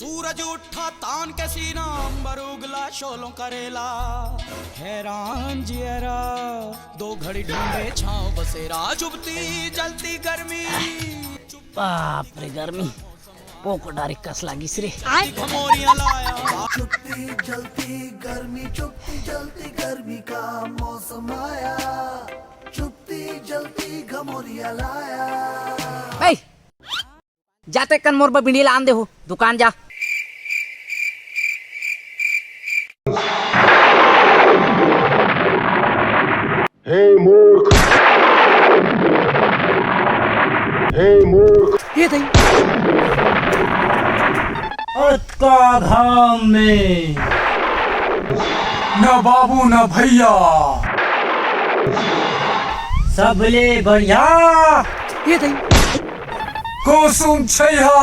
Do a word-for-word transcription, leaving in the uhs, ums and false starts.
सूरज उठा तान के सीना, अंबर उगला शोलों करेला। हैरान जियरा, दो घड़ी ढूंढे छांव बसेरा, चुभती जलती गर्मी। बाप रे गर्मी, पोको डारी कस लागिस रे। घमोरिया लाया। चुभती जलती गर्मी, चुभती जलती गर्मी का मौसम आया। चुभती जलती घमोरिया लाया। ए, जाते कन मोर बर बीड़ी ला आन देहू, दुकान जा। हे मूर्ख। हे मूर्ख। ये दई। अतका घाम में। न बाबू न भैया। सबले बढ़िया। ये दई। कुसुम छैया।